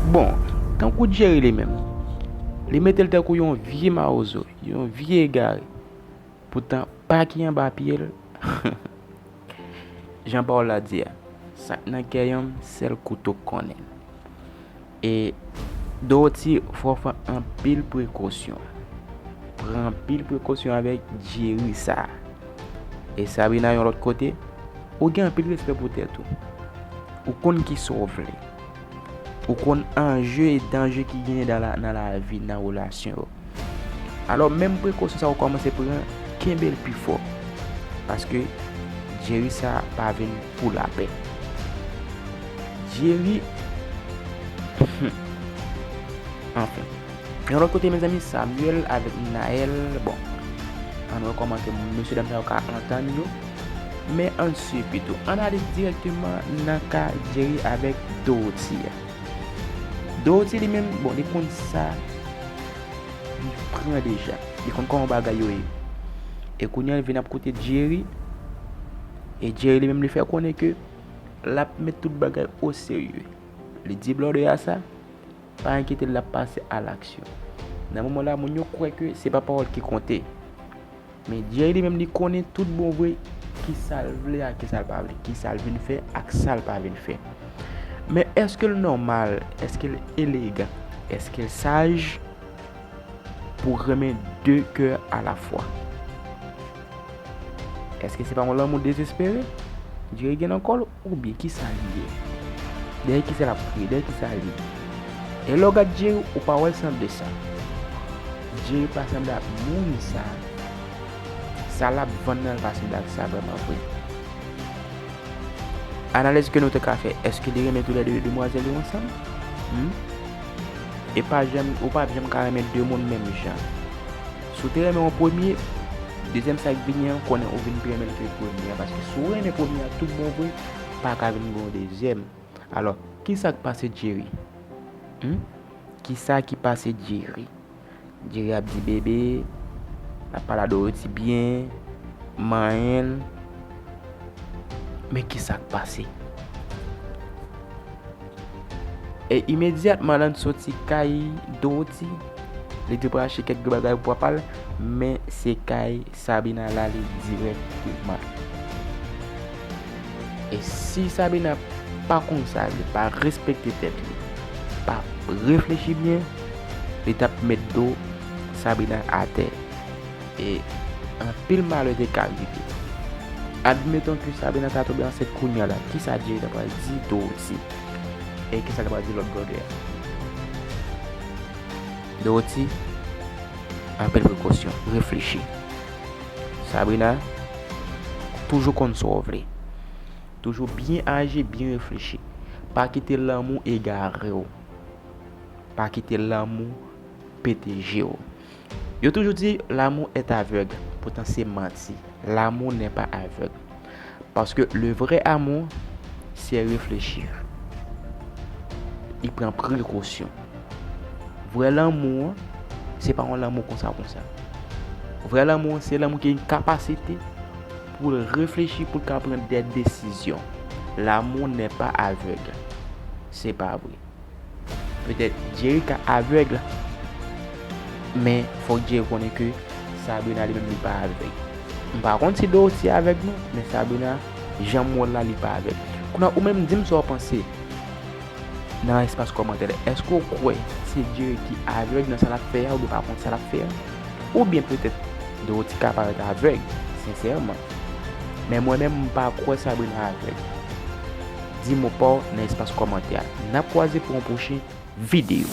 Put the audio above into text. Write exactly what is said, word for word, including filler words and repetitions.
Bon, tankou Jerry li menm, li mete l tankou yon vye mawozo, yon vye egare. Poutan, pa ki anba pye l, jan pawòl la di a, sa k nan kè yonm, sèl kouto k konnen l. E Dorothy, fò w fè anpil prekosyon. Pran anpil prekosyon avèk Jerry sa a. E Sabrina, yon lòt kote, ou gen anpil respè pou tèt ou. Ou konn kisa w vle. Ou konn anje e danje ki genyen nan la, nan lavi, nan relasyon yo. Alò, menm prekosyon sa a ou kòmanse pran, kenbe l pi fò. Paske Jerry sa a pa vin pou lapè. Jerry, anfen. Yon lòt kote, mezanmi, Samuel avèk Naël, bon, ann wè kòman ke mesye dam sa yo ka antann yo. Men ann swiv pito. Ann ale dirèkteman nan ka Jerry avèk Dorothy a. Dorothy li menm, bon, li konn sa li pran deja. Li konn kòman bagay yo ye. E kounye a, li vin ap koute Jerry. E Jerry li menm, li fè konnen ke l ap met tout bagay o serye. Li di blòdè a sa, pa enkyete l, l ap pase a laksyon. Nan moman la, moun yo kwè ke se pa pawòl ki konte. Men Jerry li menm, li konnen tout bon vre kisa l vle ak kisa l pa vle, kisa l vin fè ak sa l pa vin fè. Men èske l nòmal, èske l elegan, èske l saj pou renmen de kè alafwa? Èske se pa yon lanmou dezespere Jerry gen nan kò l, oubyen kisa li ye? Dèyè kisa l ap kriye? Dèyè kisa li ye? E lè w gad Jerry, ou pa wè l sanble sa. Jerry pa sanble ak moun sa. Sa l ap vann nan, l pa sanble ak sa vrèman vre. Analiz ke nou te ka fè, èske li renmen toulède demwazèl yo ansanm? Hmm? E pa janm, ou pa janm ka renmen de moun menm jan. Si w te renmen yon premye, dezyèm sa k vini an, konnen ou vin pi renmen l ke premye a, paske si w renmen premye a tout bon vre, pa ka vin gen yon dezyèm. Alò, kisa k pase Jerry? Hmm? Kisa ki pase Jerry? Jerry ap di bebe, l ap pale a Dorothy byen, manyen l. Men kisa k pase? E imedyatman lè l soti kay Dorothy, li te pral achte kèk bagay pou papa l, men se kay Sabrina l ale dirèkteman. E si Sabrina pa konn sa, li pa respekte tèt li, pa reflechi byen, li t ap met do Sabrina atè. E anpil malè te ka rive. Admeton ke Sabrina ta tonbe ansent kounye a la, kisa Jerry ta pral di Dorothy? E kisa l ta pral di lòt brother a? Dorothy, anpil prekosyon, reflechi. Sabrina, toujou konn sa w vle. Toujou byen aji, byen reflechi. Pa kite lanmou egare w. Pa kite lanmou pete je w. Yo toujou di, l'amour est aveugle. Poutan se manti. L'amour n'est pas aveugle. Parce que le vrai amour, c'est réfléchir. Li pran prekosyon. Vrè lanmou an, se pa yon lanmou konsa konsa. Vrè lanmou an, se lanmou ki gen kapasite pou l reflechi, pou l ka pran de desizyon. L'amour n'est pas aveugle. Se pa vre. Petèt Jerry ka avèg, men fòk Jerry konnen ke Sabrina li menm li pa avèg. M pa konn si Dorothy avèg non, men Sabrina, jan m wè l la, li pa avèg. Kounye a, ou menm, di m sa w panse nan espas kòmantè la. Èske w kwè se Jerry ki avèg nan sa l ap fè a, oubyen pa konn sa l ap fè a? Oubyen petèt Dorothy ka parèt avèg, sensèman. Men mwen menm, m pa kwè Sabrina avèg. Di mo pa w nan espas kòmantè a. N ap kwaze pou yon pwochen videyo.